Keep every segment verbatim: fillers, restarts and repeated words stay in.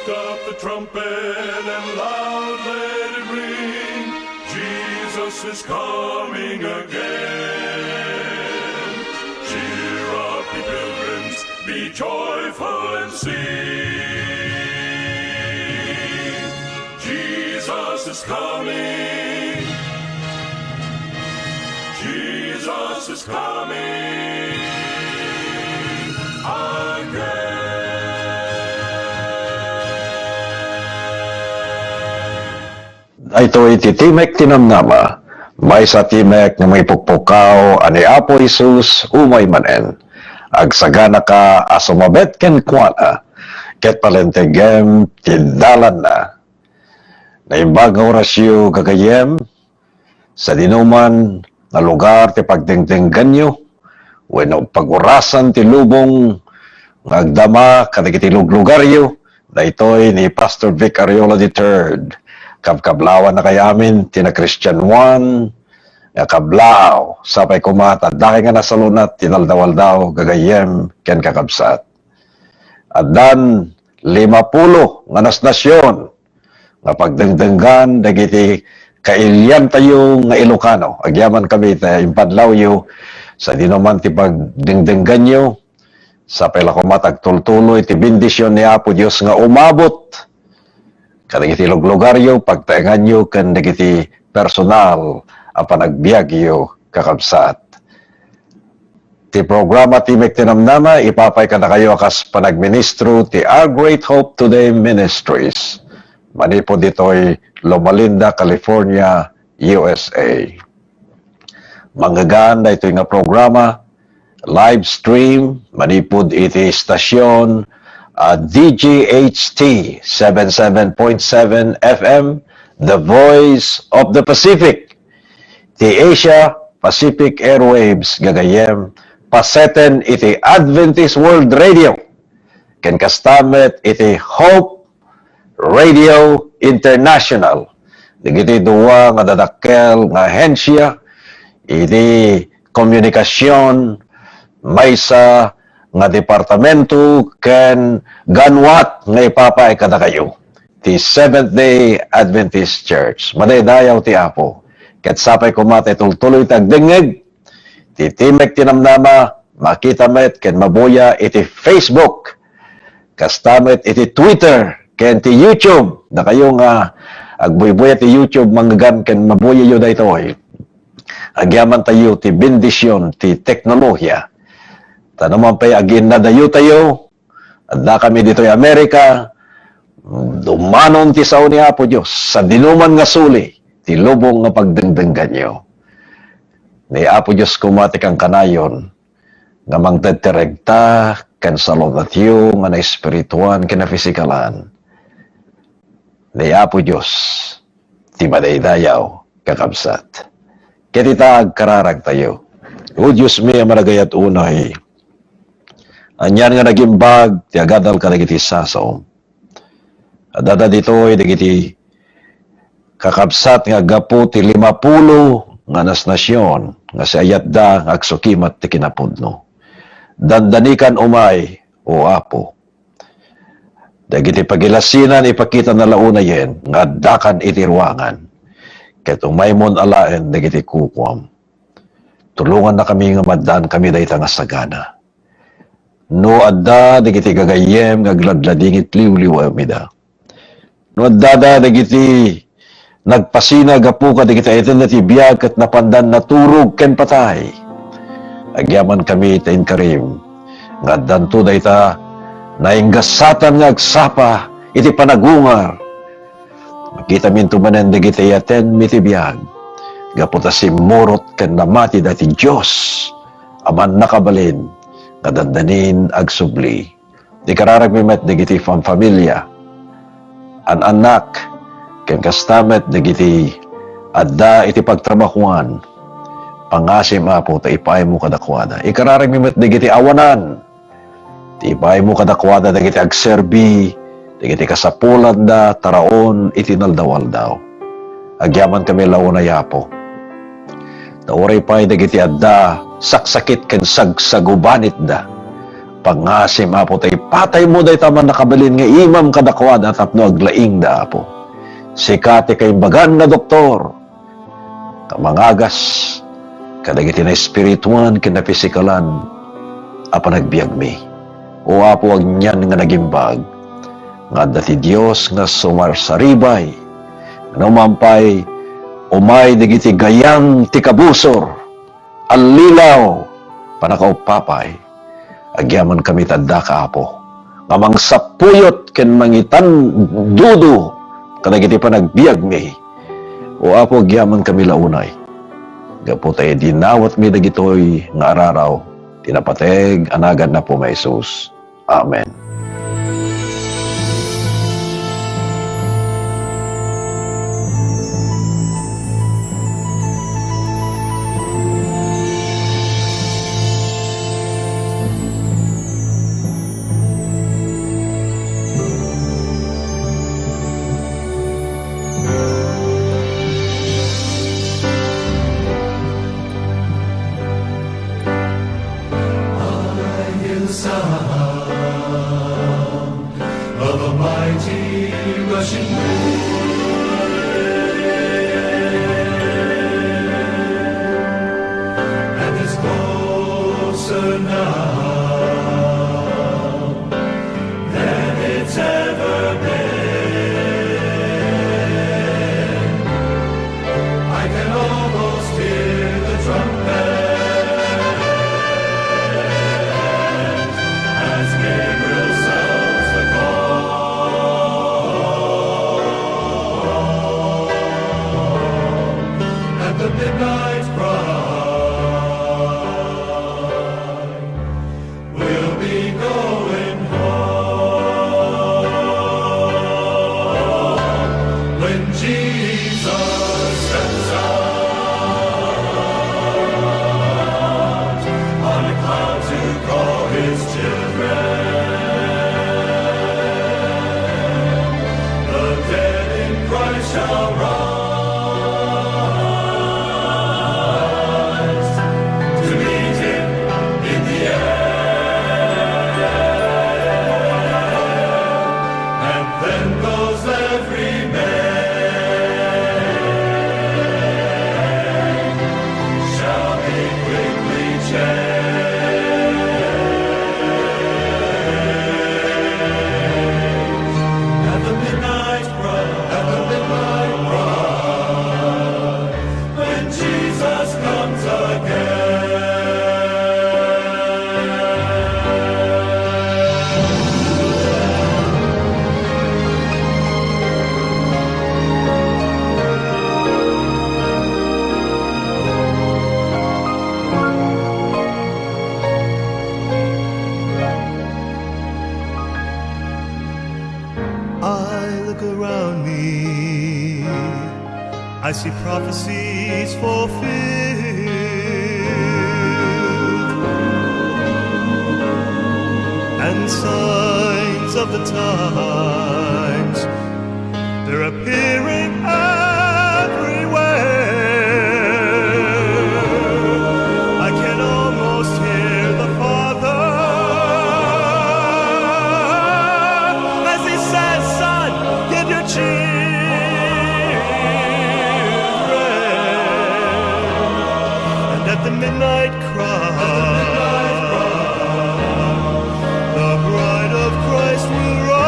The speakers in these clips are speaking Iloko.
Up the trumpet and loud let it ring. Jesus is coming again. Cheer up, ye pilgrims, be joyful and sing. Jesus is coming. Jesus is coming again. Daytoy ti Timek ti Namnama, maysa a timek nga mangipukpukaw a ni Apo Jesus umay manen. Agsaganaka a sumabet kenkuana, ket palentegem ti dalanna. Naimbag nga orasyo, gagayyem, sadinoman nga lugar ti pagdengdengganyo wenno pagurasan ti lubong nga agdama kadagiti luglugaryo, daytoy ni Pastor Vic Ariola the third. Kabkablawanakay amin ti nakristianoan nga kablaaw, sapay koma ta dakay nga nasalunat ti naldaw-aldaw, gagayyem ken kakabsat. Addan limapulo nga nasnasion nga pagdengdenggan dagiti kailiantayo nga Ilocano. Agyamankami ta impadlawyo, sadinoman ti pagdengdengganyo, sapay la koma ta agtultuloy ti bendision ni Apo Dios nga umabot kadagiti luglugaryo, pagtaenganyo ken dagiti personal a panagbiagyo, kakabsat. Ti programa Timek ti Namnama, ipapay kadakayo a kas panagministro ti Our Great Hope Today Ministries. Manipud ditoy Loma Linda, California, U S A. Manggagan daytoy nga programa, live stream, manipud iti stasyon, a D G H T seven seven point seven F M, The Voice of the Pacific. Ti Asia Pacific Airwaves, gagayyem, paseten iti Adventist World Radio, ken kasta met iti Hope Radio International. Dagiti dua nga dadakkel nga ahensia iti komunikasion, maysa nga departamento ken ganuat nga ipapay kadakayo ti Seventh Day Adventist Church. Madaydayaw ti Apo. Ket sapay koma ta itultuloy ti agdengngeg ti Timek ti Namnama, makita met ken mabuya iti Facebook, kasta met iti Twitter ken ti YouTube. Dakayo nga agbuybuya ti YouTube, manggagan ken mabuyayo daytoy. Agyamantayo ti bendision ti teknolohiya. Ta no man pay aginnadayotayo, adda kami ditoy Amerika, dumanon ti sao ni Apo Dios, sadinoman nga suli ti lubong nga pagdengdengganyo. Ni Apo Dios koma ti kankanayon nga mangted ti regta ken salunatyo nga naespirituan ken nafisikalan. Ni Apo Dios ti madaydayaw, kakabsat. Ket ita, agkararagtayo. O Diosmi a managayat unay, anian nga nagimbag ti agadal kadagiti sasaom. Addada ditoy dagiti kakabsat nga aggapu ti limapulo nga nasnasion nga siayatda nga agsukimat ti kinapudno. Dandanikan umay, O Apo. Dagiti pagilasinan, ipakitana la unayen nga addakan iti ruangan, ket umaymon alaen dagiti kukuam. Tulongannakami nga maaddaankami dayta nga sagana. No adda dagiti gagayyem nga agladladingit, liwliwemida. No addada dagiti nagpasina gapu kadagiti ayatenda ti biag ket napandan naturog ken patay, agyamankami ta inkarim nga addanto dayta nainggasatan nga agsapa iti panagungar. Makitaminto manen dagiti ayatenmi ti biag gapu ta simmurot ken namatida ti Dios a Mannakabalin nga dandanin agsubli. Ikararagmi met dagiti famfamilia, an-annak, ken kasta met dagiti adda iti pagtrabahoan. Pangasim, Apo, ta ipaaymo kadakuada. Ikararagmi met dagiti awanan. Ti ipaaymo kadakuada dagiti agserbi, dagiti kasapulanda, taraon iti naldaw-aldaw. Agyamankami la unay, Apo. Ta uray pay dagiti adda saksakit ken sagsagubanitda, Pangasim, Apo, ta ipataymo dayta a mannakabalin nga imam kadakuada tapno aglaingda, Apo. Sika ti kaimbagan nga doktor, nga mangagas kadagiti naespirituan ken napisikalan a panagbiagmi. O Apo, anian nga nagimbag nga adda ti Dios nga sumarsaribay, nga no maan pay, umay dagiti gayam ti kabusor, allilaw, pannakaupapay, agyamankami ta addaka, Apo, nga mangsappuyot ken mangitandudo kadagiti panagbiagmi. O Apo, agyamankami la unay, gapu ta idi inawatmi dagitoy nga araraw, ti napateg a naganna, Apo, nga Jesus. Amen. I hear the sound of a mighty rushing wind, and it's closer now than it's ever been. I can almost hear the trumpet as Gabriel sounds the call at the midnight cry. We'll be going home when Jesus steps out on a cloud to call his children. The dead in Christ shall rise to meet him in the air. And then those that remain shall be quickly changed. At the midnight cry, at the midnight cry, when Jesus comes again. I look around me, I see prophecies fulfilled and signs of the times. They're appearing everywhere. I can almost hear the Father as he says, "Son, give your children." And at the midnight cry, the bride of Christ will rise.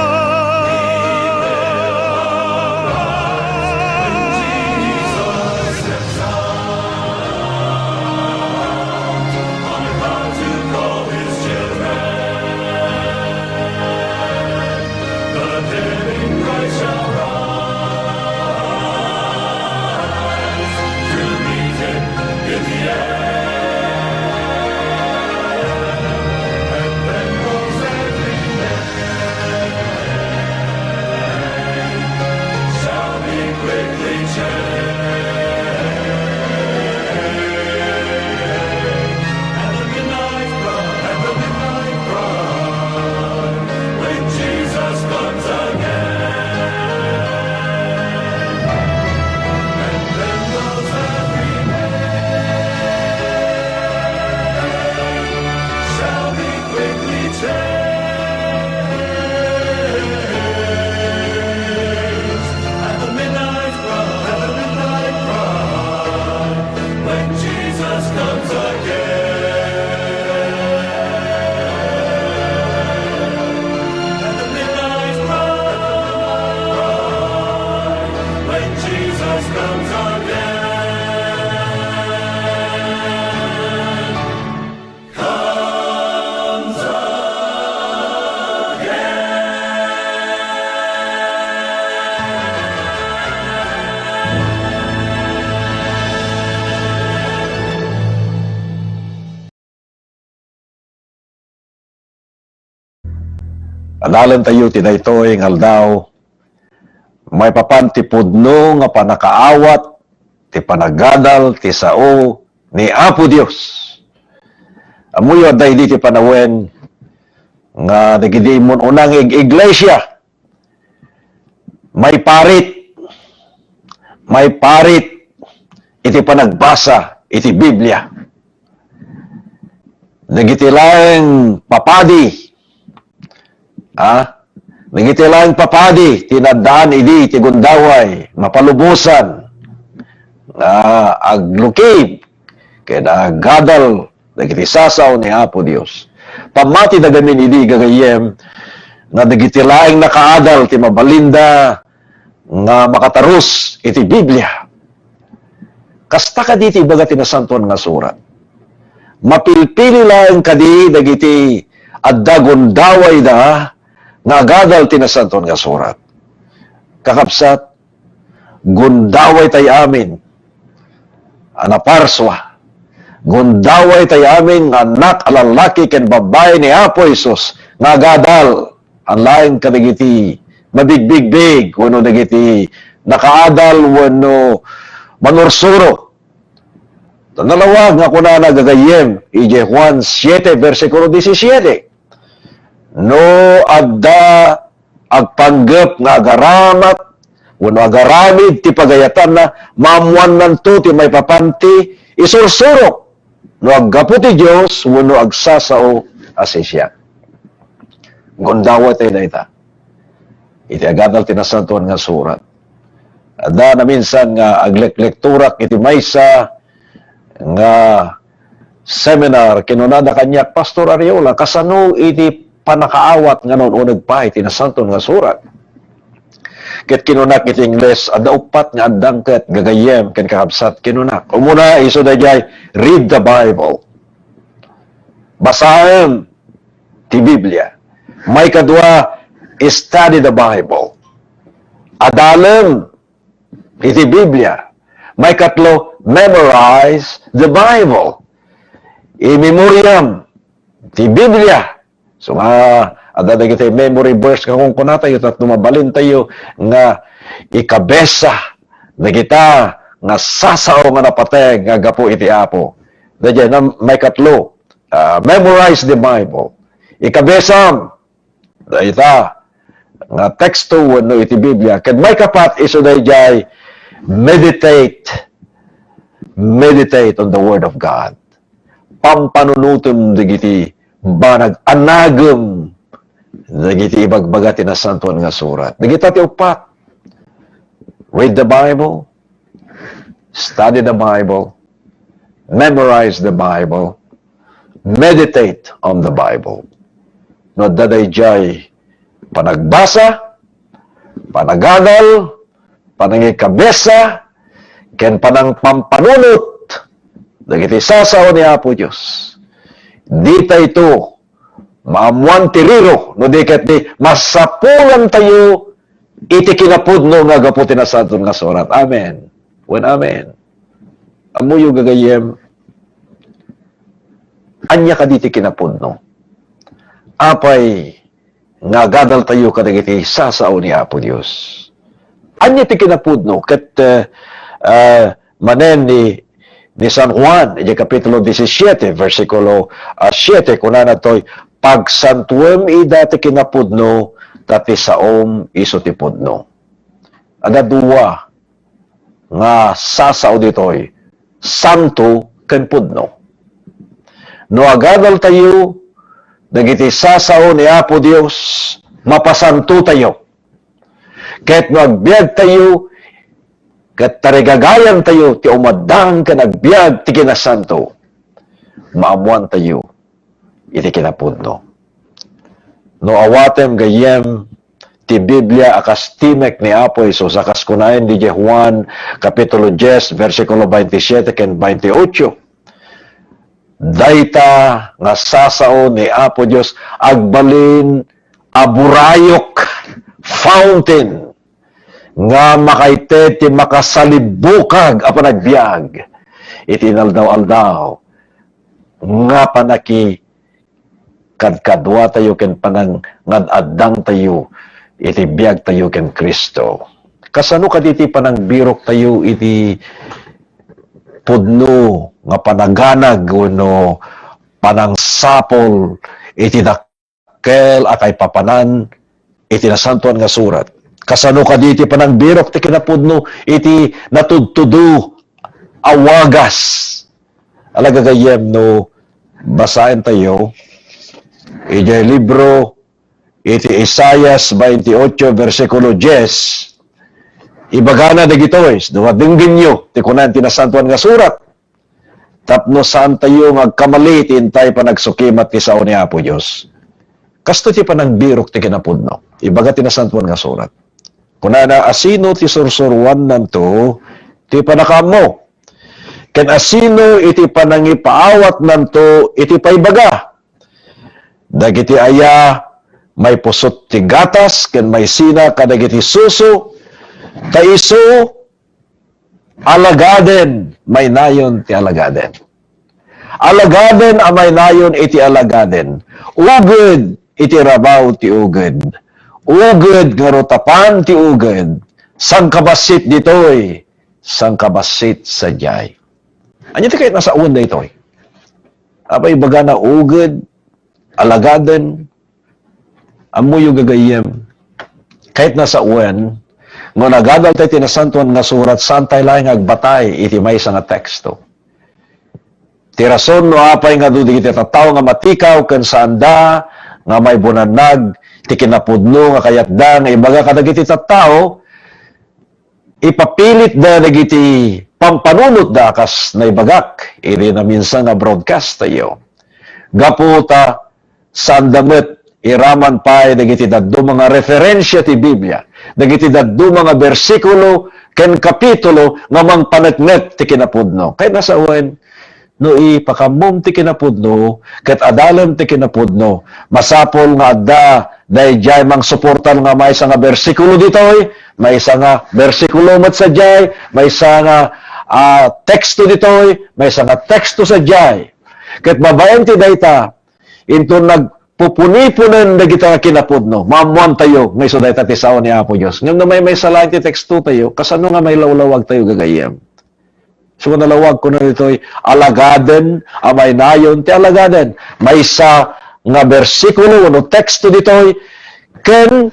Adalentayo ti daytoy nga aldaw, maipapan ti pudno nga pannakaawat ti panagadal ti sao ni Apo Dios. Ammoyo, adda idi ti panawen nga dagiti immun-una nga ig-iglesia, maiparit, maiparit iti panagbasa iti Biblia. Dagiti laeng papadi, ah, dagiti laeng papadi ti naaddaan idi ti gundaway, mapalubosan nga aglukib ken agadal dagiti sasao ni Apo Dios. Pammatida ngamin idi, gagayyem, nga dagiti laeng nakaadal ti mabalinda nga makatarus iti Biblia. Kasta kadi ti ibaga ti Nasantoan nga Surat. Mapilpili laeng kadi dagiti adda gundawayda nga agadal ti Nasantoan nga Surat. Kakabsat, gundaway tay amin a naparsua. Gundaway tay amin nga annak a lallaki ken babbai ni Apo Jesus nga agadal, a laeng kadagiti mabigbigbig wenno dagiti nakaadal wenno manursuro. Ta nalawag nga kunana, gagayyem, idiay Juan siete, bersikulo disisiete, "No adda agpanggep nga agaramat wenno agaramid ti pagayatanna, maammuannanto ti maipapan ti isursurok no aggapu ti Dios wenno agsasao a siasina." Gundaway tay dayta iti agadal ti Nasantoan nga Surat. Adda naminsan nga agleklekturak iti maysa nga seminar, kinunada kaniak, "Pastor Ariola, kasano iti pannakaawat nga naun-uneg pay ti Nasantoan nga Surat?" Ket kinunak iti Ingles, "Adda uppat nga addang ket, gagayyem ken kakabsat," kinunak. Umuna, isu daydiay, "Read the Bible." Basaem ti Biblia. Maikadua, "Study the Bible." Adalem iti Biblia. Maikatlo, "Memorize the Bible." Imemoriam ti Biblia. So nga, adda dagiti memory verse nga kunkunatayo, tapno mabalintayo nga ikabesa dagita nga sasao nga napateg nga gapu iti Apo. Daydiay, na, maikatlo, ah, memorize the Bible. Ikabesam dayta nga teksto wenno iti Biblia. Ket maikapat, isu daydiay, meditate. Meditate on the Word of God. Pampanunotem dagiti banag, anagem dagiti ibagbaga ti Nasantoan nga Surat. Dagita ti uppat. Read the Bible, study the Bible, memorize the Bible, meditate on the Bible. No adda daydiay panagbasa, panagadal, panangikabesa, ken panangpampanunot dagiti sasao ni Apo Dios, ditayto maammuan ti riro, no di ket di masapulantayo iti kinapudno nga gapu ti Nasantoan nga Surat. Amen. Wen amen. Ammoyo, gagayyem, ania kadi ti kinapudno? Apay nga agadaltayo kadagiti sasao ni Apo Dios? Ania ti kinapudno? Ket, eh, eh, manen ni, ni San Juan, idiay Kapitulo disisiete, bersikulo, ah, siete, kunana toy, "Pagsantuem ida ti kinapudno, ta ti saom isu ti pudno." Adda dua nga sasao ditoy, santo ken pudno. No agadaltayo dagiti sasao ni Apo Dios, mapasantotayo. Ket no agbiagtayo, ket tarigagayantayo ti umaddang ken agbiag ti kinasanto, maammoantayo iti kinapudno. No awatem gayyem ti Biblia a kas timek ni Apo Jesus, a kas kunaen idiay Juan Kapitulo dies, bersikulo veintisiete ken veintiocho, dayta nga sasao ni Apo Dios agbalin a burayok, fountain, nga makaited ti makasalibukag a panagbiag iti inaldaw-aldaw nga panaki-, panangkadkaduatayo ken panangad-addangtayo iti biagtayo ken Cristo. Kasano kadi ti panangbiroktayo iti pudno nga panaganag wenno panangsapul iti dakkel a kaipapanan iti Nasantoan nga Surat? Kasano kadi ti panangbirok ti kinapudno iti natudtudo a wagas? Ala, gagayyem, no basaentayo idiay libro iti Isaias twenty-eight, bersikulo dies, ibagana dagitoy, no, denggenyo ti kuna ti Nasantoan nga Surat, tapno saantayo nga agkamali ti intay panagsukimat ti sao ni Apo Dios. Kastoy ti panangbirok ti kinapudno. Ibaga ti Nasantoan nga Surat. Kunana, "Asino ti sursuruannanto ti panakaammo? Ken asino iti panangipaawatnanto iti paibaga? Dagiti aya maipusot ti gatas ken maisina kadagiti suso, ta isu alagaden, mainayon ti alagaden. Alagaden a mainayon iti alagaden. Uged iti rabaw ti uged. Uged nga rutapan ti uged. Sangkabassit ditoy, sangkabassit sadiay." Ania ti kayat nga sawen daytoy? Apay ibagana uged, alagaden, ammoyo, gagayyem, kayat nga sawen, no nagadal tayo ti Nasantoan nga Surat, saantay laeng nga agbatay iti maysa nga teksto. Ti rason no apay nga adu dagiti tattao nga matikaw ken saanda nga maibunannag ti kinapudno nga kayatda nga ibaga kadagiti tattao, ipapilitda dagiti pampanunotda a kas naibagak iti naminsan nga broadcast tayo. Gapu ta saanda met iraman pay dagiti dadduma nga referensia ti Biblia, dagiti dadduma nga bersikulo ken kapitulo nga mangpaneknek ti kinapudno. Kayat nga sawen, no ipakammom ti kinapudno, ket adalem ti kinapudno, masapul nga adda daydiay mangsuporta nga maysa nga bersikulo ditoy, maysa nga bersikulo met sadiay, maysa nga, ah, teksto ditoy, maysa nga teksto sadiay. Ket babaen ti dayta, inton nagpupuniponen dagita nga kinapudno, maammoantayo nga isu dayta ti sao ni Apo Dios. Ngem no maymaysa laeng ti teksto tayo, kasano nga mailawlawag tayo, gagayyem? So, nalawag ko na ditoy, alagaden a mainayon ti alagaden. Maysa nga bersikulo wenno teksto ditoy, ken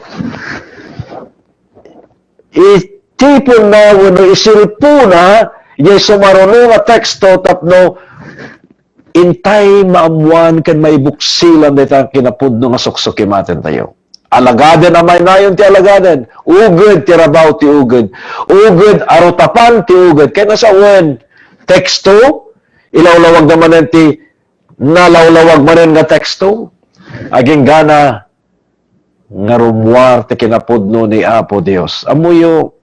itiponna wenno isilpona, idiay sumaruno nga teksto tapno intay maammoan ken maibuksilan dayta kinapudno nga suksukimaten tayo. Alagaden a mainayon ti alagaden, uged ti rabaw ti uged, uged a rutapan ti uged. Kayat nga sawen, teksto, ilawlawag na manen ti nalawlawag manen nga teksto, agingga na nga rummuar ti kinapudno ni Apo Dios. Ammoyo,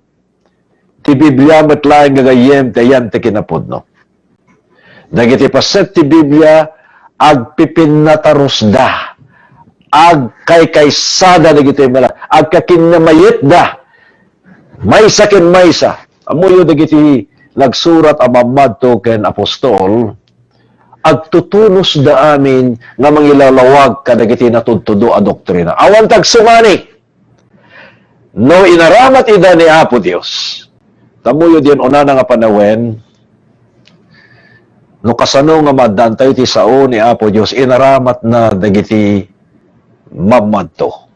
ti Biblia met laeng, gagayyem, ti ayan ti kinapudno. Dagiti paset ti Biblia, agpipinnatarusda, agkaykaysada dagiti mala-, agkakinnamayetda, maysa ken maysa. Ammoyo, dagiti nagsurat a mammadto ken apostol, agtutunosda amin nga mangilalawag kadagiti natudtudo a doktrina. Awan ti agsungani no inaramat ida ni Apo Dios. Tammuyo diay unana nga panawen, no kasano nga maaddaantayo ti sao ni Apo Dios, inaramatna dagiti mammadto.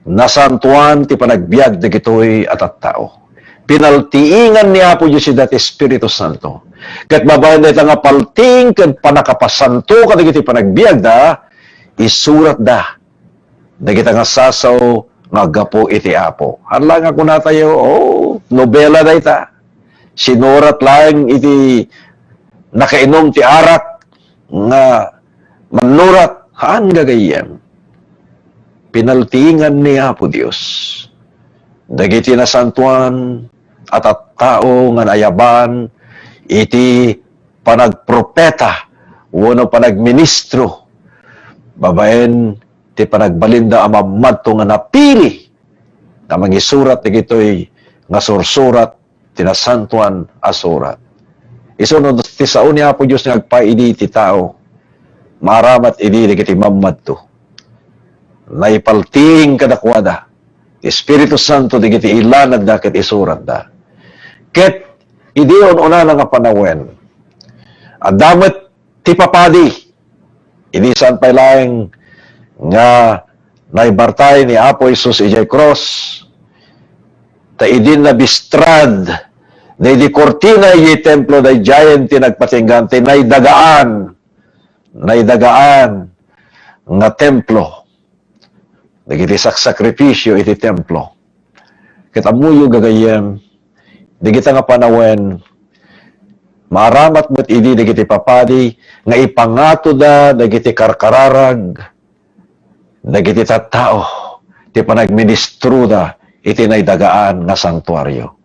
Nasantoan ti panagbiag dagitoy a tattao. Pinaltiingan ni Apo Dios ida ti Espiritu Santo. Ket babaen dayta nga paltiing ken pannakapasanto kadagiti panagbiagda, isuratda dagita nga sasaw nga aggapu iti Apo. Haan laeng nga kunatayo, "Oh, nobela dayta. Sinurat laeng iti nakainum ti arak nga mannurat." Haan, gagayyem. Pinaltiingan ni Apo Dios dagiti nasantoan a tattao nga naayaban iti panagprofeta wenno panagministro babaen ti panagbalinda a mammadto nga napili nga mangisurat dagitoy nga sursurat ti Nasantoan a Surat. Isu no ti sao ni Apo Dios nga agpaidi iti tao, maaramat idi dagiti mammadto. Naipaltiing kadakuada ti Espiritu Santo dagiti ilanadda ket isuratda. Ket idi un-unana nga panawen, adda met ti papadi. Idi saan pay laeng nga naibartay ni Apo Jesus idiay krus, ta idi nabistrad daydi kurtina idiay templo, daydiayen ti nagpatinggaan ti naidagaan, naidagaan nga templo, dagiti saksakripisio iti templo. Ket ammoyo, gagayyem, dagita nga panawen, maaramat met idi dagiti papadi nga ipangatoda dagiti karkararag dagiti tattao ti panagministroda iti naidagaan nga santuario.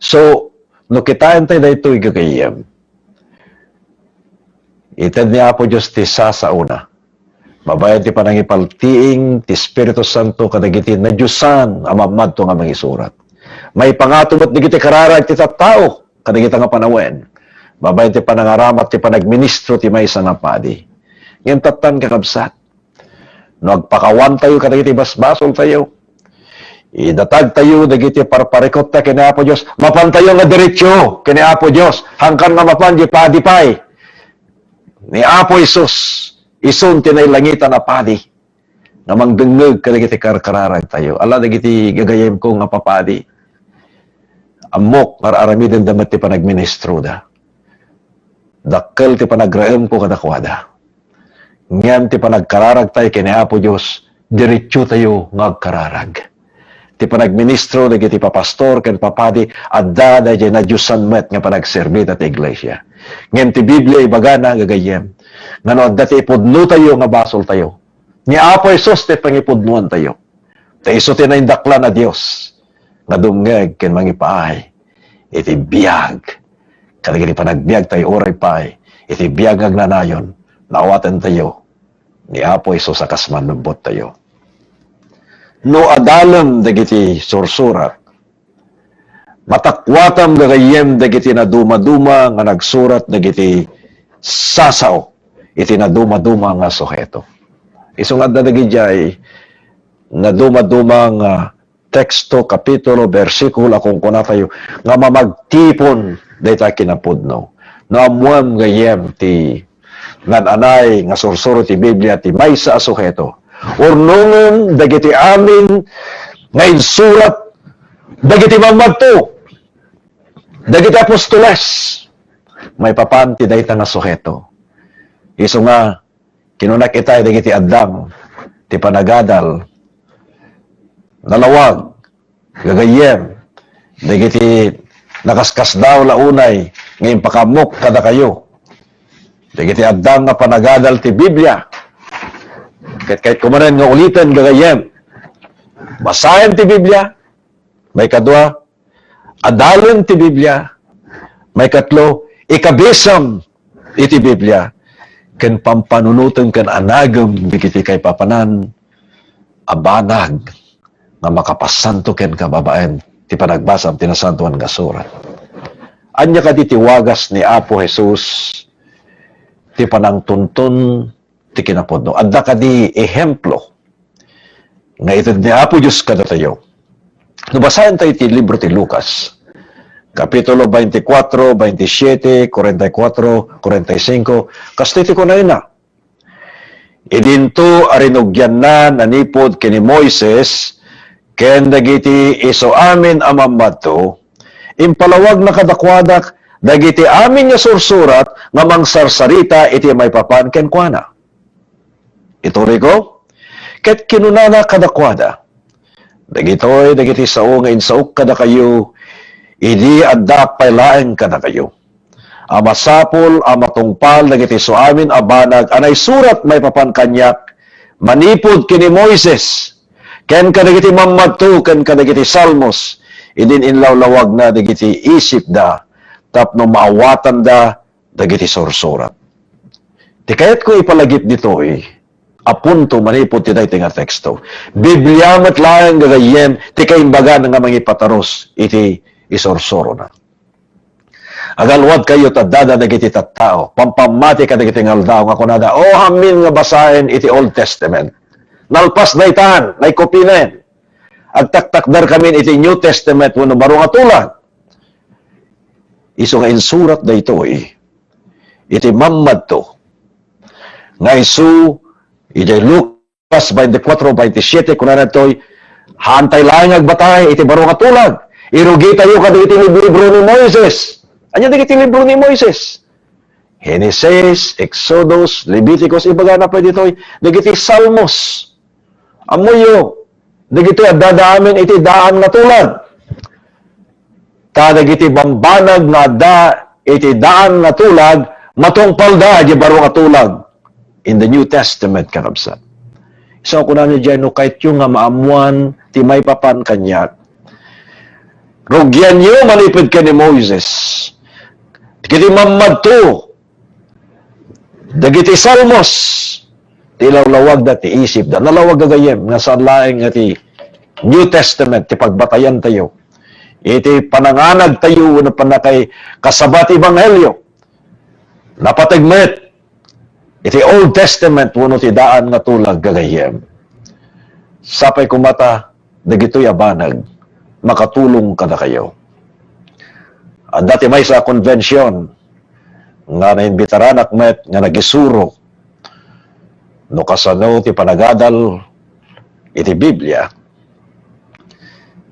So, no kitaentayo daytoy, gagayyem, ited ni Apo Dios ti sasaona babaen ti panangipaltiing ti Espiritu Santo kadagiti nadiosan a mammadto nga mangisurat. Maipangato met dagiti kararag ti tattao kadagita nga panawen babaen ti panangaramat ti panagministro ti maysa nga padi. Ngem tattan, kakabsat, no agpakawantayo kadagiti basbasoltayo, idatagtayo dagiti parparikutta ken ni Apo Dios, mapantayo nga diretso ken ni Apo Dios, hangkan nga mapan di padi pay ni Apo Jesus, isun ti nailangitan a padi nga mangdengngeg kadagiti karkararagtayo. Ala dagiti gagayyemko nga papadi, ammok nga ar-aramidenda met ti panagministroda. Dakkel ti panagraemko kadakuada. Ngem ti panagkararagtayo ken ni Apo Dios, diretsotayo nga agkararag. Ti panagministro dagiti papastor ken papadi, adda daydiay nadiosan met nga panagserbida ti iglesia. Ngem ti Biblia ibagana, gagayyem, nga no adda ti ipudnotayo nga basoltayo, ni Apo Jesus ti pangipudnoantayo. Ta isu ti naindaklan a Dios nga dumngeg ken mangipaay iti biag kadagiti panagbiagtayo uray pay iti biag nga agnanayon, naawatentayo ni Apo Jesus a kas Mannubottayo. No adalem dagiti sursurat, matakuatam, gagayyem, dagiti nadumaduma nga nagsurat dagiti sasao iti nadumaduma nga suheto. Isu nga adda dagidiay nadumaduma nga teksto, kapitulo, bersikulo a kunkunatayo nga mamagtipon dayta kinapudno. No ammoam, gayyem, ti naan-anay nga sursuro ti Biblia ti maysa a suheto, urnongen dagiti amin nga insurat dagiti mammadto, dagiti apostoles, maipapan ti dayta nga suheto. Isu nga, kinunak itay dagiti addang ti panagadal, nalawag, gagayyem, dagiti nakaskasdaaw la unay nga impakaammo kadakayo. Dagiti addang nga panagadal ti Biblia. Ket kayatko manen nga uliten, gagayyem, basaen ti Biblia. Maikadua, adalen ti Biblia. Maikatlo, ikabisam iti Biblia ken pampanunoten ken anagem dagiti kaipapanan a banag nga makapasanto kenka babaen ti panagbasam ti Nasantoan nga Surat. Ania kadi ti wagas ni Apo Jesus ti panangtuntun ti kinapudno? Adda kadi ehemplo nga ited ni Apo Dios kadatayo? No basaentayo ti libro ti Lucas, Kapitulo veinticuatro, veintisiete, cuarenta y cuatro, cuarenta y cinco, kastoy ti kunana, "Idinto a rinugianna nanipud ken ni Moises ken dagiti isu amin a mammadto, impalawagna kadakuadak dagiti amin nga sursurat nga mangsarsarita iti maipapan kenkuana." Ituloy ko, ket kinunana kadakuada, "Dagitoy dagiti sao nga insaok kadakayo idi adda pay laeng kadakayo, a masapul a matungpal dagiti isu amin a banag a naisurat maipapan kaniak manipud ken ni Moises, ken kadagiti mammadto, ken kadagiti Salmos, idin inlawlawagna dagiti isipda tapno maawatanda dagiti sursurat." Ti kayatko ipalagip ditoy a punto manipud ti daytoy nga teksto, Biblia met laeng, gagayyem, ti kaimbagana nga mangipatarus iti isursurona. Agalwad kayo ta addada dagiti tattao, pampammati kadagiti nga aldaw nga kunada, "O, amin nga basaen iti Old Testament. Nalpas daytan, naikupinen. Agtaktakder kamin iti New Testament wenno baro nga tulag." Isu nga insurat daytoy iti mammadto nga isu idiay Lucas Lucas twenty-four twenty-seven, kunana ditoy, "Haantay laeng nga agbatay iti baro nga tulag. Irugitayo kadagiti liblibro ni Moises." Ania dagiti libro ni Moises? Genesis, Exodus, Leviticus, ibagana pay ditoy, dagiti Salmos. Ammoyo, dagitoy adda amin iti daan nga tulag. Ta dagiti bambanag nga adda iti daan nga tulag, matungpalda iti baro nga tulag in the New Testament, kakabsat. So, kunana diay, "No kayatyo nga maammuan ti maipapan kaniak, rugianyo manipud ken ni Moises." Iti mammadto dagiti Salmos, ti lawlawagda ti isipda. Nalawag gagayyem nga saan laeng nga ti New Testament ti pagbatayantayo iti pananganagtayo wenno pannakay kasaba ti ebanghelio. Napateg met iti Old Testament wenno ti daan nga tulag gagayyem. Sapay koma ta dagitoy a banag makatulong kadakayo. Adda ti maysa a konbension nga naimbitaranak met nga nagisuro no kasano ti panagadal iti Biblia.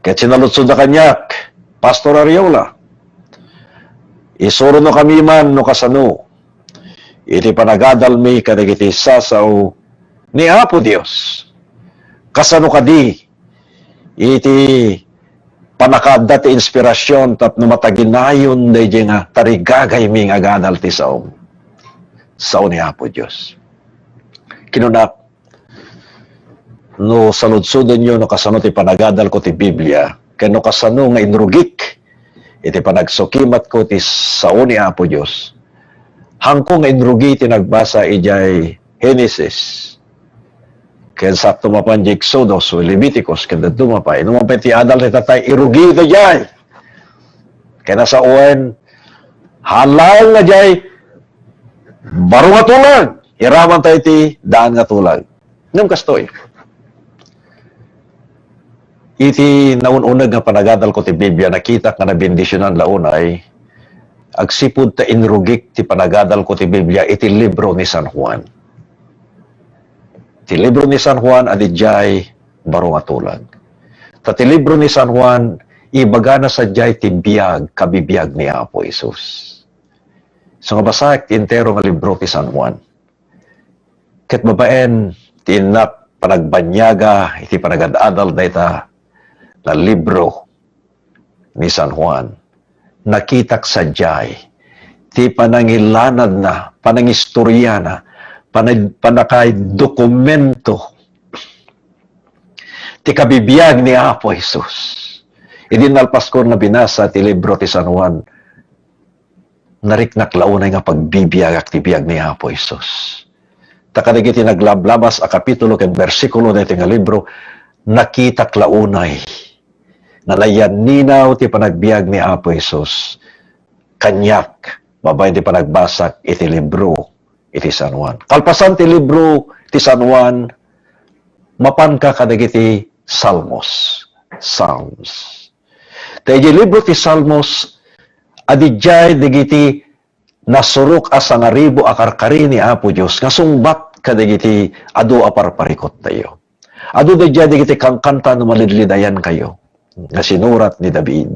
Ket sinaludsodda kaniak, "Pastor Ariola, isurono kami man no kasano iti panagadalmi kadagiti sasao ni Apo Dios. Kasano kadi iti pannakaadda ti inspirasyon tapno mataginayon daydiay nga tarigagaymi nga agadal ti sao, sao ni Apo Dios?" Kinunak, "No saludsodenyo no kasano ti panagadalko ti Biblia, ken no kasano nga inrugik iti panagsukimatko ti sao ni Apo Dios, haanko nga inrugi ti nagbasa idiay Genesis, ken sakto mapan di Exodus o Leviticus, ken dadduma pay. Numan pay ti adal ti tatay, irugi ita diay. Ken nasawen, haan laeng nga diay baro nga tulag, iraman tayo ti daan nga tulag." Ngem kastoy, iti naun-uneg nga panagadalko ti Biblia, nakitak nga nabendisionan la unay agsipud ta inrugik ti panagadalko ti Biblia iti libro ni San Juan. Ti libro ni San Juan a diay baro nga tulag. Ta ti libro ni San Juan, ibagana sadiay ti biag, kabibiag ni Apo Jesus. So nga basaek ti entero nga libro ti San Juan. Ket babaen ti innak panagbanyaga iti panagad-adal dayta nga libro ni San Juan, nakitak sadiay ti panangilanadna, panangistoriana, panag-, pannakaidokumento ti kabibiag ni Apo Jesus. Idi nalpaskon nga binasa ti libro ti San Juan, nariknak la unay nga pagbibiagak ti biag ni Apo Jesus. Ta kadagiti naglablabas a kapitulo ken bersikulo daytoy nga libro, nakitak la unay nga nayanninaw ti panagbiag ni Apo Jesus kaniak babaen ti panagbasak iti libro iti San Juan. Kalpasan ti libro ti San Juan, mapanka kadagiti Salmos, Psalms. Ta idiay libro ti Salmos, adidiay dagiti nasurok a sangaribu a karkari ni Apo Dios nga sungbat kadagiti adu a parparikut tayo. Adu daydiay dagiti kankanta no malidlidayan kayo nga sinurat ni David.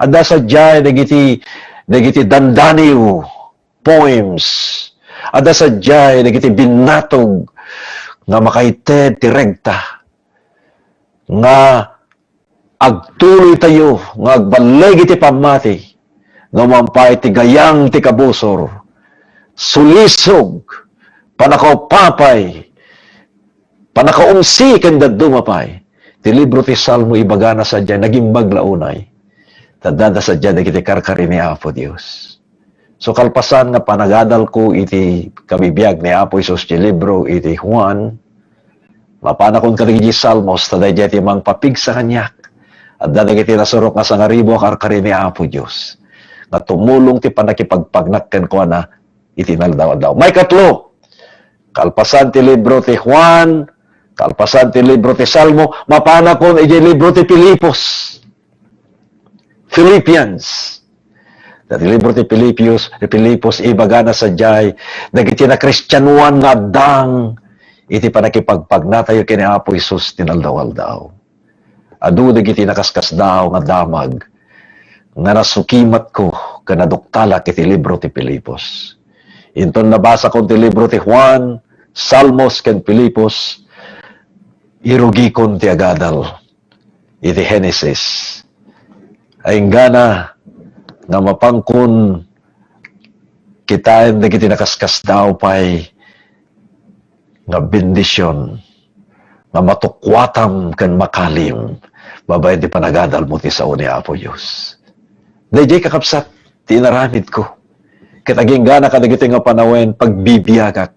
Adda sadiay dagiti, dagiti dandaniw, poems. Adda sadiay dagiti binnatog nga makaited ti regta nga agtuloy tayo nga agballeg iti pammati, no mampay ti gayang ti kabusor, sulisog, pannakaupapay, pannakaumsi ken dadduma pay. Ti libro ti Salmo ibagana sadiay, nagimbag la unay. Ta adda sadiay dagiti karkari ni Apo Dios. So, kalpasan nga panagadalko iti kabibiag ni Apo Jesus ti libro iti Juan, mapanakon kadagiti Salmos, ta daydiay ti mangpapigsa kaniak. Adda dagiti nasurok nga sangaribu a karkari ni Apo Dios. nga tumulong ti pannakipagpagnak kenkuana iti inaldaw-aldaw. Maikatlo, kalpasan ti libro ti Juan, kalpasan ti libro ti Salmo, mapanakon idiay libro ti Filipos. Philippians. Dati libro ti Filipos, ti Filipos, ibagana sadiay, dagiti nakristianoan nga addang iti pannakipagpagnatayo ken ni Apo Jesus ti inaldaw-aldaw. Adu dagiti nakaskasdaaw nga damag nga nasukimatko ken naduktalak iti libro ti Filipos. Inton nabasakon ti libro ti Juan, Salmos, ken Filipos, irugikon ti agadal iti Genesis. Ay inggana nga mapankon kitaen dagiti nakaskasdaaw pay nga bendision nga matukuatam ken makalim babaen ti panagadalmo ti sao ni Apo Dios. Daydiay, kakabsat, ti inaramidko. Ket aginggana kadagitoy nga panawen, pagbibiagak.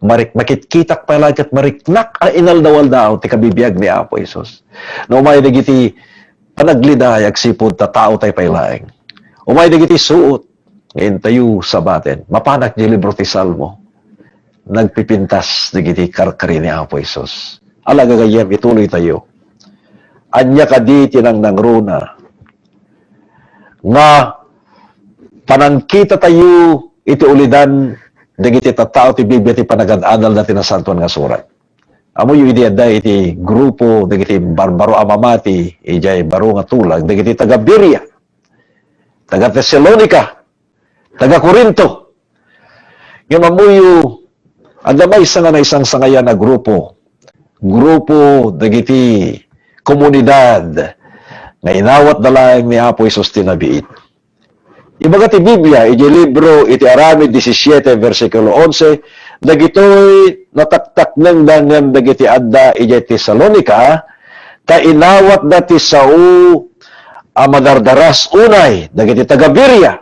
Marik-, makitkitak pay laeng ket mariknak a inaldaw-aldaw ti kabibiag ni Apo Jesus. No umay dagiti panagliday agsipud ta tao tay pay laeng. Umay dagiti suot nga intayo sabaten. Mapanak di libro ti Salmo. Nagpipintas dagiti karkari ni Apo Jesus. Ala, gagayyem, ituloy tayo. Ania kadi ti nangnangruna nga panangkita tayo iti ulidan dagiti tattao ti Biblia ti panagad-adalda ti Nasantoan nga Surat? Ammoyo idi adda iti grupo dagiti barbaro a mamati idiay baro nga tulag, dagiti taga Berea, taga Tesalonica, taga Corinto. Ngem ammoyo, adda maysa nga naisangsangayan a grupo. Grupo dagiti komunidad nga inawatda laeng ni Apo Jesus ti nabiit. Ibaga ti Biblia iti libro iti Aramid disisiete, bersikulo onse, dagitoy nataktaknengda ngem dagiti adda idiay Tesalonica, ta inawatda ti sao a madardaras unay dagiti taga Berea.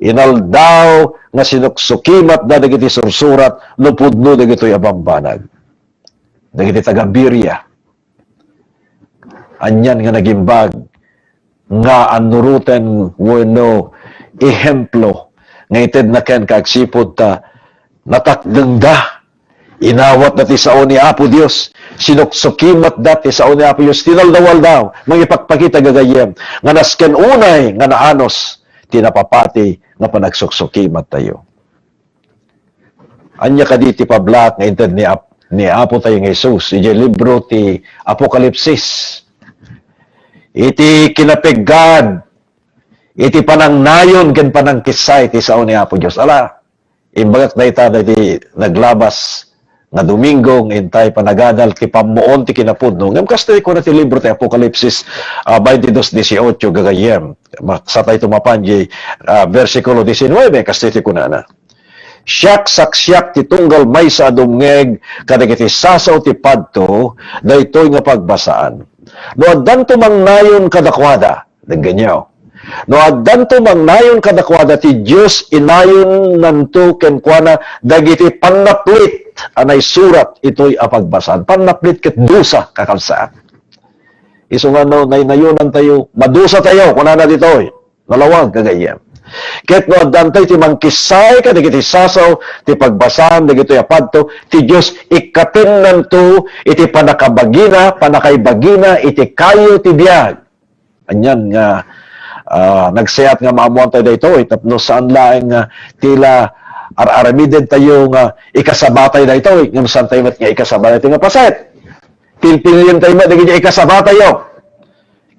Inaldaw nga sinuksukimatda dagiti sursurat no pudno dagitoy a bambanag. Dagiti taga Berea. Anian nga nagimbag nga annuroten wenno ehemplo nga itedna kenka agsipud ta natakdengda, inawatda ti sao ni Apo Dios, sinuksukimatda ti sao ni Apo Dios, tinaldaw-aldaw, mangipakpakita gagayyem nga nasken unay nga naanus ti napapati nga panagsuksukimattayo. Ania kadi ti pablaak nga inted ni Ap-, ni Apo tayo nga Jesus idiay libro ti Apokalipsis? Iti kinapeggad iti panangnayon ken panangkissay ti sao ni Apo Dios. Ala, imbagak dayta dagiti naglabas nga Domingo nga intay panagadal ti pammuon ti kinapudno. Ngem kastoy kuna ti libro ti Apokalipsis, ah, twenty-two dieciocho, gagayyem. Ma-, satay to mapan di, ah, bersikulo diecinuebe, kastoy ti kunana. Siak saksiak ti tunggal maysa a dumngeg kadagiti sasao ti padto daytoy nga pagbasaan. No addanto mangnayon kadakuada, denggenyo. No addanto mangnayon kadakuada ti Dios, inayonnanto kenkuana dagiti pannaplit a naisurat itoy a pagbasaan. Pannaplit ket dusa, kakabsat. Isu nga no naynayonantayo, madusatayo, kunana ditoy. Nalawag, gagayyem. Ket no addanto iti mangkissay kadagiti sasao ti pagbasaan dagitoy a padto, ti Dios ikkatennanto iti pannakabagina, pannakaibagina iti kayo ti biag. Anian nga, ah, nagsayaat nga maamuantayo daytoy tapno saan laeng nga ti la ar-aramidentayo nga ikasabatay daytoy, ngem saantayo met nga ikasaba daytoy nga paset. Pilpilien tayo met dagiti ikasabatayo.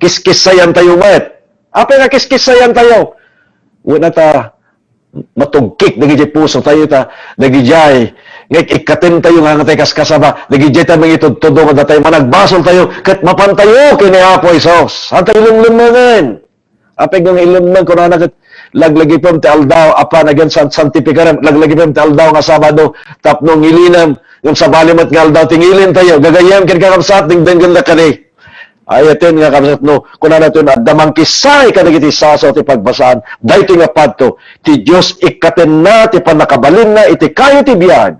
Kiskissayantayo met. Apay nga kiskissayantayo? Wen ta matugkik dagiti pusotayo ta dagidiay nga ik-, ikkatentayo nga angatayo kaskasaba, dagidiay ta mangitudtudo nga datay managbasoltayo ket mapantayo ken ni Apo Jesus. Saantayo ilemlemengen. Apay nga ilemmen, kunana ket laglagipem ti aldaw, Apo, again, san-, santificarem, laglagipem ti aldaw nga Sabado tapno ngilinem, ngem sabali met nga aldaw ti ngilintayo. Gagayyem ken kakabsat, dengdenggendak kadi. Ayaten nga kabsat no, kunana toy, adda mangkissay kadagiti sasao ti pagbasaan daytoy nga padto, ti Dios ikkatenna ti pannakabalinna iti kayo ti biag.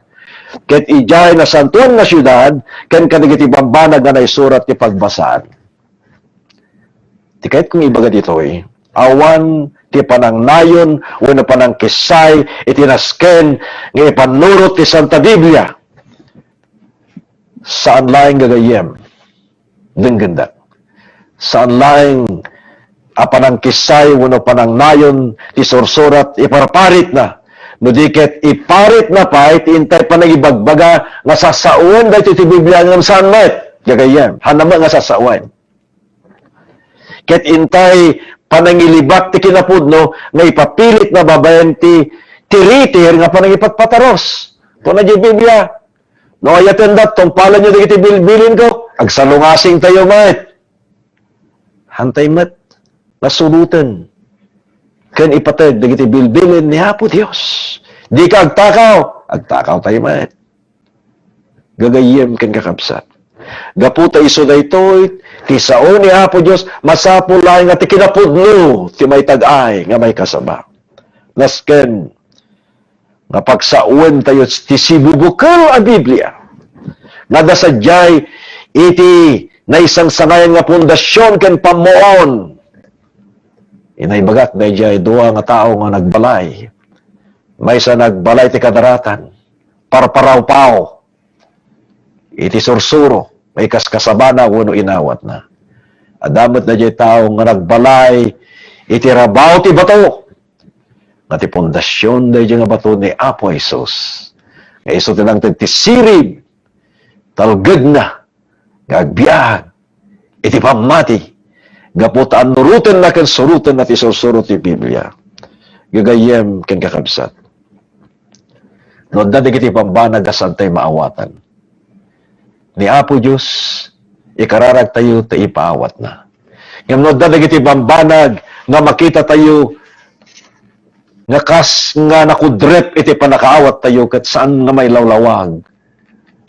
Ket idiay nasantoan nga siudad, ken kadagiti bambanag nga naisurat ti pagbasaan. Ti kayatko nga ibaga ditoy, awan ti panangnayon wenno panangkissay iti nasken nga ipannurot ti Santa Biblia. Saan laeng gagayyem, denggenda. Saan laeng a panangkissay wenno panangnayon ti sursurat, iparparitna. No di ket iparitna pay ti intay panangibagbaga nga sasawen daytoy ti Biblia ngem saan met, gagayyem. Hanna met nga sasawen. Ket intay panangilibak ti kinapudno nga ipapilitna babaen ti tiritir nga panangipatpatarus. Kuna diay Biblia, "No ayatenda, tungpalanyo dagiti bilbilinko." Agsalungasingtayo met. Hantay met nga suroten ken ipateg dagiti bilbilin ni Apo Dios. Dika agtakaw, agtakawtayo met. Gagayyem ken kakabsat, gapu ta isu daytoy ti sao ni Apo Dios, masapul laeng nga ti kinapudno ti maitag-ay nga maikasaba. Nasken nga pagsawen tayo ti sibubukel a Biblia nga adda sadiay iti naisangsangayan nga pundasyon ken pammuon. Inaibagak daydiay dua nga tao nga nagbalay. Maysa nagbalay ti kadaratan, parparawpaw iti sursuro nga ikaskasabana wenno inawatna. Adda met daydiay tao nga nagbalay iti rabaw ti bato, nga ti pundasyon daydiay nga bato ni Apo Jesus, nga isu ti nangted ti sirib, talgedna, nga agbiag iti pammati, gapu ta annurotenna ken surotenna ti sursuro ti Biblia. Gagayyem ken kakabsat, no adda dagiti bambanag a saantay maawatan ni Apo Dios, ikararagtayo ta ipaawatna. Ngem no adda dagiti bambanag nga makitatayo nga kas nga nakudrep iti pannakaawattayo, ket saan nga mailawlawag,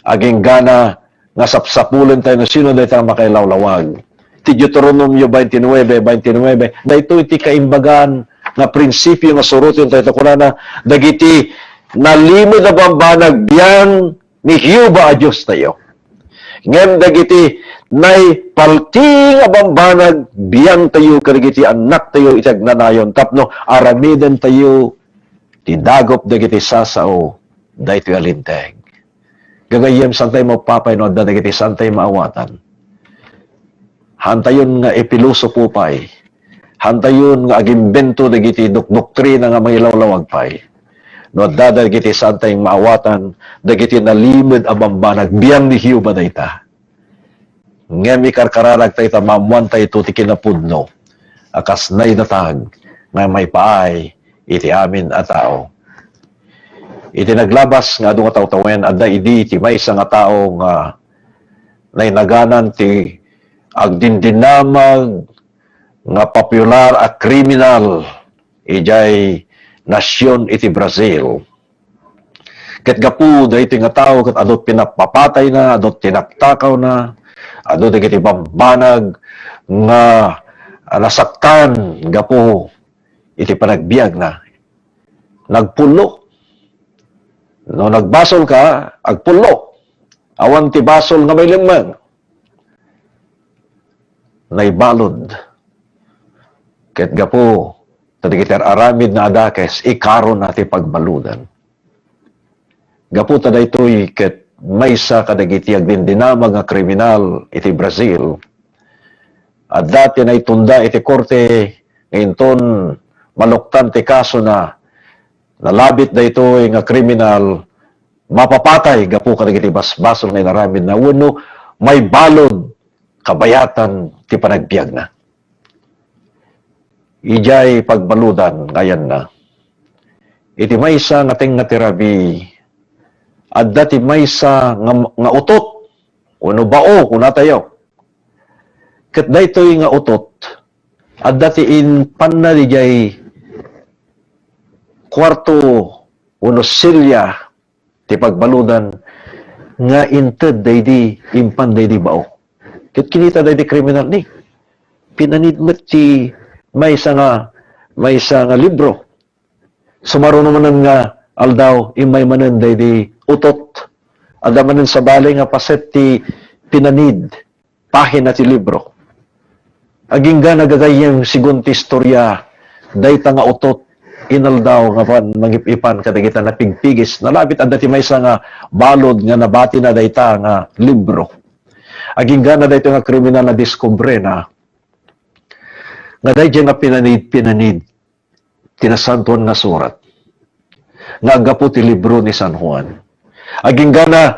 aginggana nga sapsapulentayo no sino dayta a makailawlawag. Ti Deuteronomio twenty-nine, twenty-nine, daytoy ti kaimbagan nga prinsipio nga suroten tayo. Kunana, dagiti nalimed a bambanag biang ni Jehovah a Diostayo. Ngem dagiti naipaltiing a bambanag biangtayo kadagiti annaktayo iti agnanayon tapno aramidentayo ti dagup dagiti sasao daytoy a linteg. Gagayyem, saantayo mapapay no adda dagiti saantayo maawatan. Hantayon nga ipilosopo pay. Hantayon nga agimbento dagiti dok-, doktrina nga mangilawlawag pay. No adda dagiti saantayo maawatan, dagiti nalimed a bambanag, biang ni Jehovah dayta. Ngem ikarkararagtayo ta maammoantayo ti kinapudno a kas naidatag nga maipaay iti amin a tao. Iti naglabas nga adu nga tawen, adda idi ti maysa nga tao nga nainaganan ti agdindinamag nga popular a kriminal idiay nasion iti Brazil. Ket gapu daytoy nga tao, ket adu ti napapatayna, adu ti tinaktakawna, adu dagiti bambanag nga, ah, nasaktan gapu iti panagbiagna. Nagpullo. No nagbasolka, agpullo. Awan ti basol nga mailemmeng. Naibalud. Ket gapu ta dagiti ar-aramidna a dakes, ikarona ti pagbaludan. Gapu ta daytoy ket maysa kadagiti agdindinamag nga kriminal iti Brazil. Adda ti naitunda iti korte nga inton maluktan ti kasona, nalabit daytoy nga kriminal, mapapatay gapu kadagiti basbasol nga inaramidna wenno maibalud kabayatan ti panagbiagna. Idiay pagbaludan nga ayanna, iti maysa nga tengnga ti rabii, adda ti maysa nga, nga utot wenno bao, kunatayo. Ket daytoy nga utot, adda ti impanna idiay kuarto wenno selya ti pagbaludan nga inted daydi, impan daydi bao. Ket kinita daydi kriminal ni, pinanid met ti maysa nga, maysa nga libro. Sumaruno manen nga aldaw, immay manen daydi utot. Adda manen sabali nga paset ti pinanid pahina ti libro. Aginggana gagayyem, segun ti istorya, dayta nga utot inaldaw nga pan mangip-ipan kadagita napigpigis. Nalabit adda ti maysa nga balud nga nabatina dayta nga libro. Aginggana dayta nga kriminal, nadiskubrena nga daydiay nga pinanid-pinanid ti Nasantoan nga Surat nga aggapu ti libro ni San Juan. Aginggana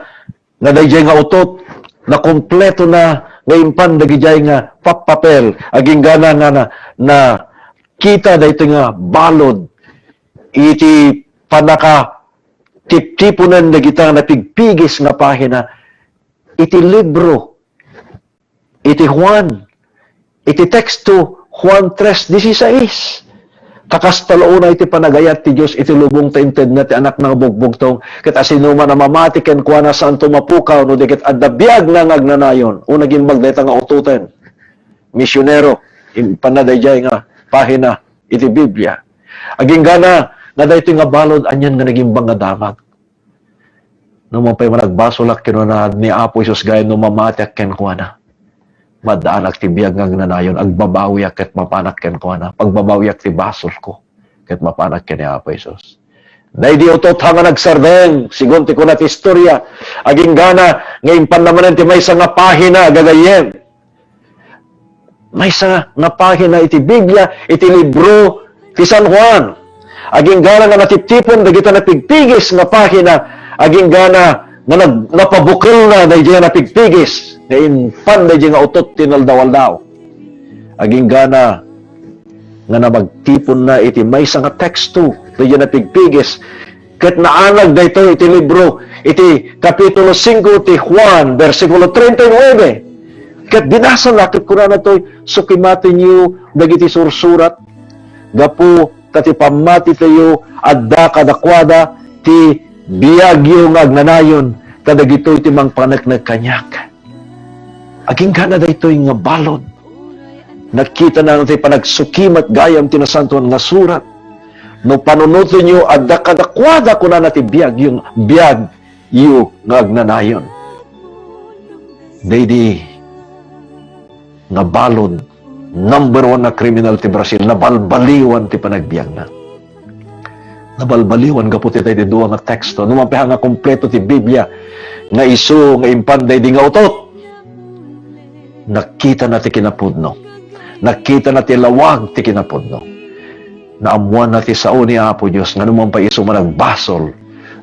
nga daydiay nga utot, nakompleto na nga impan dagidiay nga pappapel. Aginggana nga na, nakita daytoy nga balud iti pannakatiptiponen dagita nga napigpigis nga pahina iti libro iti Juan, iti teksto, Juan tres dieciséis. Ta kasta la unay ti panagayat ti Dios iti lubong ta intedna ti Anakna nga bugbugtong, ket asinoman a mamati kenkuana, saanto mapukaw no di ket adda biagna nga agnanayon. O, nagimbag dayta nga utoten. Misionero, impanna daydiay nga pahina iti Biblia. Aginggana nga daytoy nga balud, anian nga nagimbag nga damag. No man pay managbasolak, kinuna ni Apo Jesus, gayyem no mamatiak kenkuana, maddaanak ti biag nga agnanayon, agbabawiak ket mapanak kenkuana, pagbabawiak ti basolko, ket mapanak ken ni Apo Jesus. Daydi utot nga nagsardeng, segun ti kuna ti istorya, aginggana nga impanna manen ti maysa nga pahina, gagayyem. Maysa nga pahina iti Biblia, iti libro ti San Juan. Aginggana nga natiptipon dagita napigpigis nga pahina, aginggana nga nag-, napabukelna daydiay napigpigis nga impan daydiay nga utot ti inaldaw-aldaw. Aginggana nga namagtiponna iti maysa nga teksto daydiay napigpigis, ket naanag daytoy iti libro, iti Kapitulo singko ti Juan, bersikulo treinta y nueve. Ket binasana, ket kunana toy, "Sukimatenyo dagiti sursurat, gapu ta ti pammatitayo adda kadakuada ti biagyo nga agnanayon, ta dagitoy ti mangpaneknek kaniak." Aginggana daytoy nga balud. Nakitana ti panagsukimat gayam ti Nasantoan nga Surat. "No panunotenyo, adda kadakuada," kunana, "ti biagyo, biagyo nga agnanayon." Daydi nga balud, number one nga kriminal ti Brazil, nabalbaliwan ti panagbiagna. Nabalbaliwan gapu ti daydi dua nga teksto. No man pay nga kompleto ti Biblia, nga isu nga impan daydi nga utot, nakitana ti kinapudno. Nakitana ti lawag ti kinapudno. Naammoanna ti sao ni Apo Dios nga no man pay isu managbasol,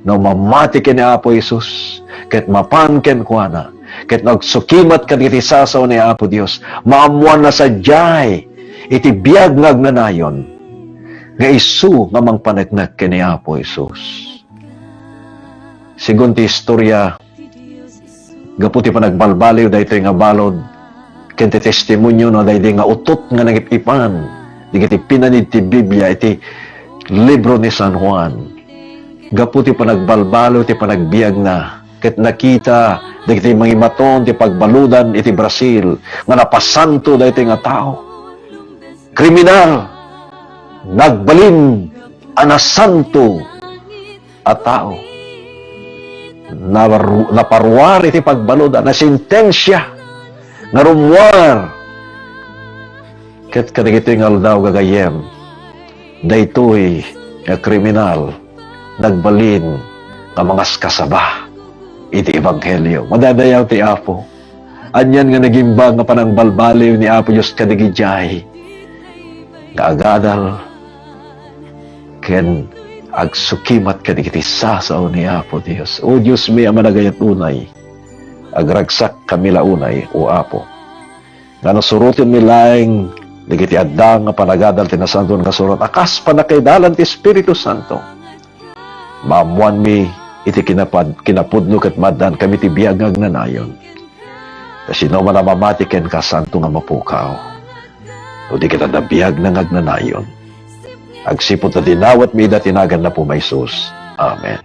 no mamati ken ni Apo Jesus, ket mapan kenkuana, ket no agsukimat kadagiti sasao ni Apo Dios, maammoanna sadiay iti biag nga agnanayon nga isu nga mangpaneknek ken ni Apo Jesus. Segun ti istorya, gapu ti panagbalbaliw daytoy nga balud, ken ti testimonio no daydi nga utot nga nangip-ipan dagiti pinanid ti Biblia iti libro ni San Juan. Gapu ti panagbalbaliw ti panagbiagna, ket nakita dagiti mangimaton ti pagbaludan iti Brazil nga napasanto daytoy nga tao. Kriminal, nagbalin a nasanto a tao. Naru-, naparuar iti pagbaludan, nasentensia nga rummuar. Ket kadagitoy nga aldaw, gagayyem, daytoy nga kriminal nagbalin nga mangaskasaba iti ebanghelio. Madadayaw ti Apo. Anian nga nagimbag nga panangbalbaliw ni Apo Dios kadagidiay nga agadal ken agsukimat kadagiti sasao ni Apo Dios. O Dios mi a managayat unay, agragsakkami la unay, O Apo, nga no surotenmi laeng dagiti adda nga panagadal ti Nasantoan nga Surat a kas pannakaidalan ti Espiritu Santo, maammoanmi iti kinapad-, kinapudno ket maaddaankami ti biag nga agnanayon. Ta sianoman a mamati kenka, saanto nga mapukaw. No di ket adda biagna nga agnanayon. Agsipud ta dinawatmi ida ti naganna, Apo, a Jesus. Amen.